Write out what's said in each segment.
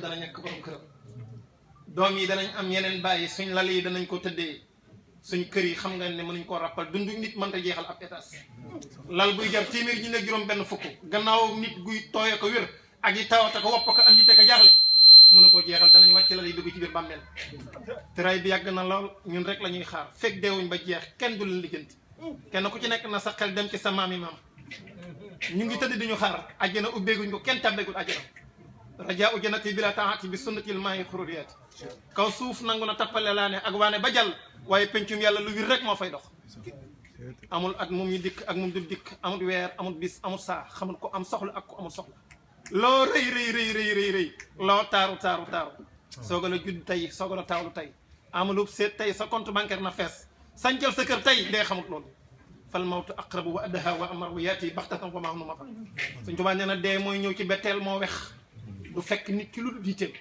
dana ñàkk borom këram doom yi danañ am yeneen bàyyi suñ lal yi danañ ko tëddee suñ kër yi xam nga ne mënuñ koo rappal dundu nit mënta jeexal ab étage lal buy jar téeméer ji nekk juróom benn fukk gannaaw nit guy tooye ko wér ak yi tawate ko wopp ko am nit ko jaaxle mën a koo jeexal danañ wàcc lal yi dugg ci biir bàmmeel tëraay bi yàgg na lool ñun rek la ñuy xaar fekk deewuñ ba jeex kenn du leen lijjanti kenn ku ci nekk na sa xel dem ci sa maam yi maam ñu ngi tëdd di ñu xaar àjjana ubbeeguñ ko kenn tàbbeegul àjjana rajaa u jannati bila taati bi sunnatil maayi xururiyaati kaw suuf nangu na tappale laa ne ak waane ba jàll waaye pencum yàlla lu wir rek moo fay dox amul at mum ñu dikk ak mum dul dikk amul weer amul bis amul saa xamul ko am soxla ak ko amul soxla loo rëy loo taaru sooga la judd tey sooga la taawlu tey amulub seet tey sa compte bancaire na fees sancal sa kër tey ndee xamut loolu fal mawtu aqrabu wa adha wa amar wa yaati baxtatan wa maa nu ma fa suñ tubaa nee na dee mooy ñëw ci betteel moo wex du fekk nit ki lu du diiteel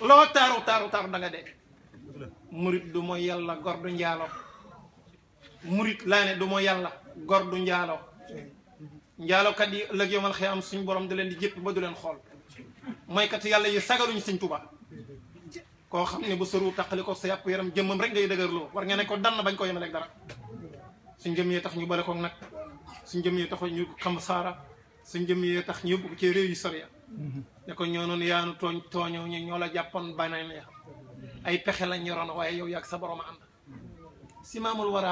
loo taaru da nga dee murit du mooy yàlla gor du njaalo murit laa ne du mooy yàlla gor du njaalo njaalokat yi ëllëg yowmal xiyaam suñ borom da leen di jëpp ba du leen xool mooykat yàlla yi sagaluñ suñ tubaa koo xam ne bu sëru taqali ko sa yàpp yaram jëmmam rek ngay dëgërloo war nga ne ko dann bañ ko yemaleeg dara suñ jëm yee tax ñu bale ko nag suñ jëm yee tax ñu xam saara suñ jëm yee tax ñu yóbbu ko ci réew yi sori ne ko ñoo noonu yaanu tooñoo ñu ñoo la jàppoon banañ ay pexe lañ yoroon waaye yow yàgg sa borom a ànd si maamul wara